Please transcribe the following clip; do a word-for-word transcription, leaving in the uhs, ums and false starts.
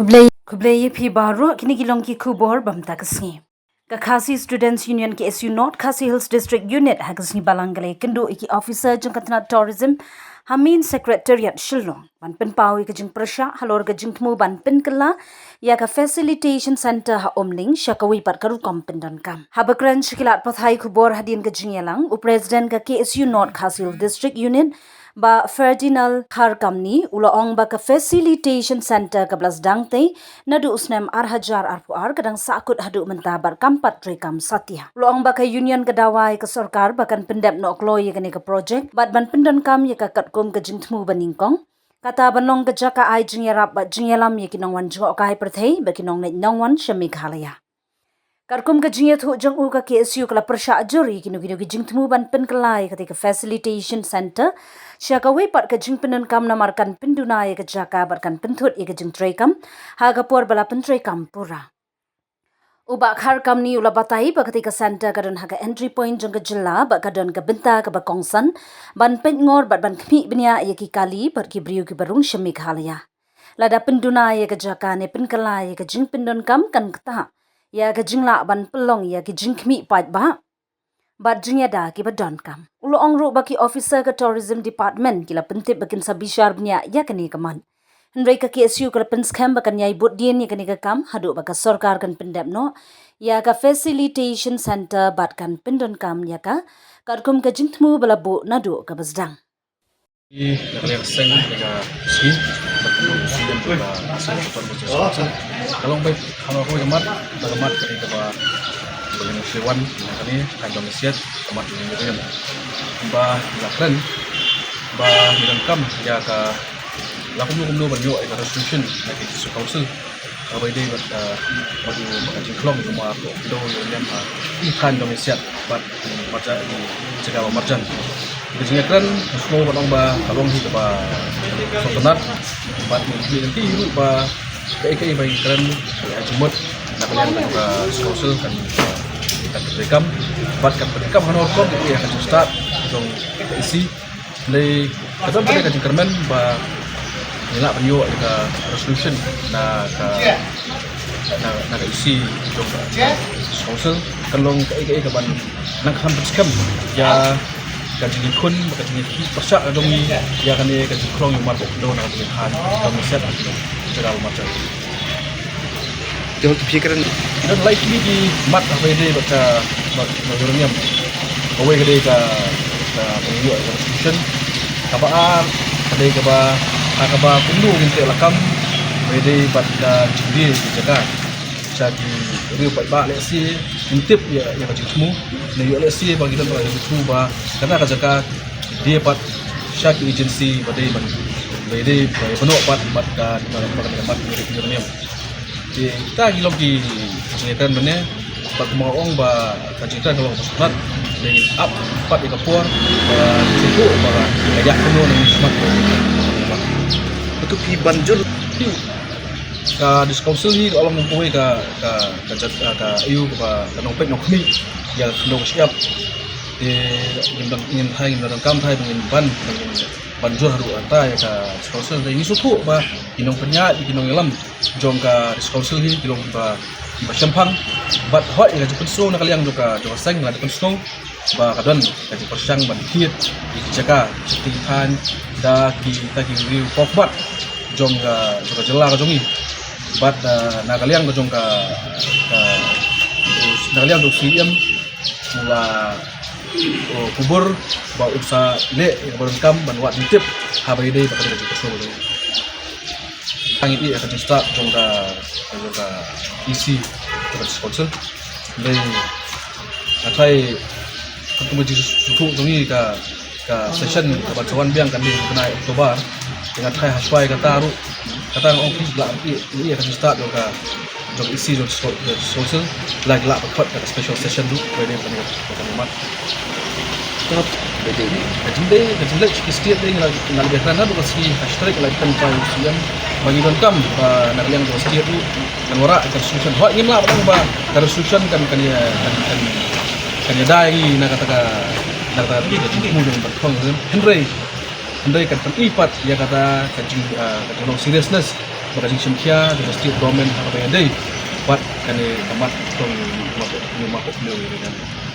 Khublei, khublei ïa phi baroh, kine ki long ki khubor bam ta ka sngi. Ka Khasi Students Union K S U North Khasi Hills District Unit ha ka sngi Balang ka la ïakynduh ïa ki officer jong ka tnat tourism ha main secretariat Shillong ban pynpaw ïa ka jingpyrshah halor ka jingthmu ban pynkylla ïa ka facilitation center ha Umling sha kawei pat ka rukom pyndonkam. Haba kren sha ki lad pathai khubor hadien ka jingïalang, u president ka K S U North Khasi Hills District Unit, Bah Ferdinand Kharkamni, u la ong ba ka facilitation center kaba la sdang tei naduh u snem ar hajar arphew ar ka dang sahkut haduh mynta bad kam pat treikam satia. U la ong ba ka union ka dawa ïa ka sorkar ba kan pyndep noh kloi ïa kane ka projek bad ban pyndonkam ïa ka katkum ka jingthmu ba nyngkong, kata ban long ka jaka ai jingïarap bad jingïalam ïa ki nongwan jngohkai pyrthei bad ki nongleit nongwan sha Meghalaya. Katkum ka jingïathuh jong u, ka K S U ka la pyrshah jur ïa kino kino ki jingthmu ban pynkylla ïa katei ka facilitation center sha kawei pat ka jingpyndonkam, namar kan pynduna ïa ka jaka bad kan pynthut ïa ka jingtreikam ha ka por ba la pyntreikam pura. U Bah Kharkamni u la batai ba katei ka center ka don ha ka entry point jong ka jylla bad ka don ka bynta kaba kongsan ban peitngor bad ban khmih bniah ïa ki kali bad ki briew kiba rung sha Meghalaya. Lada pynduna ïa ka jaka ne pynkylla ïa ka jingpyndonkam, kan ktah ïa ka jinglah ban pynlong ïa ki jingkhmih paidbah bad jingïada kiba donkam. U la ong ruh ba ki officer ka Tourism Department ki la pyntip ba kin sa bishar bniah ïa kane ka mat. Hynrei ka K S U ka la pynskhem ba kan ïai bud dien ïa kane ka kam haduh ba ka sorkar kan pyndep noh ïa ka facilitation center bad kan pyndonkam ïa ka katkum ka jingthmu ba la buh naduh kaba sdang. Ïa ka liang seng ïa ka sngi, ka long ba hano ka mat, ka mat ka dei kaba, kaba ngi shu wan ïa kane, kan dong siat ka mat ïa ngi. Ba la kren ba ngi donkam ïa ka, la kumno kumno ban ïoh ïa ka resolution na ki district council. Kaba ïadei bad, ah, bad u, bad ka jingkhlong jong u Marpoh Khyndew, ïa u Niam, ah, i than jong i siat bad, mm, marjan, i jaka ba marjan. Ka jingïakren, nga sngew ban ong ba ka long hi kaba sngewtynnat bad ngi, ngi, ngi ruh ba kaei kaei ba ngi kren, ka jingmut na ka liang ka council kan, kan treikam bad kan treikam hano rukom ïa ka jingstad jong ka E C. Lei, ka don ka jingkyrmen ba ngi lah ban ïoh ïa ka resolution na ka, na, na ka E C jong ka council, kan long kaei kaei kaban nang kham pynskhem ïa ka jingïakhun bad ka jingïakhih pyrshah ka jong ngi ïa kane ka jingkhlong ïa u Marpoh Khyndew na ka jingïakhun ka masiat ka jong ka jaka marjan. Te hok phi kren. Don lai tylli ki mat haba ïadei bad ka, bad ka uranium. Kawei ka dei ka, ka pynïoh ka resolution. Kaba ar ka dei kaba, ha kaba kumno ngin teh lakam haba ïadei bad ka jingdie ki jaka sha ki riew paidbah, lehse ngin tip ïa, ïa ka jingthmu, ne ïoh lehse ba ngi don ba ka jingthmu ba kata ka jaka die pat sha ki agency ba dei ban, ba dei ba ïa pynïoh pat bad ka, ka, ka mat uranium. Te kita ki long ki jingïakren mynne, bad kumba ong ba ka jingïakren ka long ba sngewtynnat, dei ap pat ïa ka por ba sngewthuh ba ka ïa kumno nang smat. Betul phi ban jur. Phi, ka District Council hi ka long kawei ka, ka, ka jait, ka, ka aïu kaba ka nongpeit nongkhmih ïa ka khyndew ka shyiap. Te ngim don, ngim thai, ngim don kam thai ba ngin ban, ba ngin ban jur haduh katta ïa ka District Council. Te ngi sngewthuh ba ki nongpynïaid, ki nongïalam jong ka District Council hi ki long kiba, kiba shemphang. Bad hooid ïa ka jingpynsngew na ka liang jong ka, jong ka seng la jingpynsngew ba ka don ka jingpyrshang ban thied ïa ki jaka, ki jaka thaiñ da kita ki riew pawkhmat jong ka, jong ka jylla ka jong ngi. Bad, ah, na ka liang ka jong ka, ka, na ka liang jong C E M, u la, u kubur ba un sa leh ïa kaba donkam ban wad jingtip haba ïadei bad ka jingpynsngew jong ngi. Ngi ïa ka jingstad jong ka, jong ka E C, jong ka District Council. Dei nga tharai katkum ka jingsngewthuh jong ngi ka, ka session kaban sa wan biang kan dei ha u bnai October. Te nga tharai ha shuwa kata ruh, kata nga ong phi la ïa, ïa ka jingstad jong ka, jong E C jong District Council, la ki lah ban khot ka special session ruh, kaba dei ban ïa, ban ïa mat. Ka jingdei, ka jingleit sha ki state dei nga la, nga la ïakren haduh ka sngi, ha sha tarik nga la ïakren bad u C E M ba ngi donkam ba na ka liang jong ka state ruh kan wanrah ka resolution. Hooid ngim lah ban ong ba ka resolution kan, kan ïa, kan, kan, kan ïada ïa ngi na kata ka, na kata ka jingthmu jong ka Marpoh Khyndew. Hynrei Hynrei kan pyni pat ïa kata ka jing, ah, ka jinglong seriousness ba ka jingshim khia jong ka state government ha kaba ïadei bad kane ka mat tong, mat, mat, mat, mat,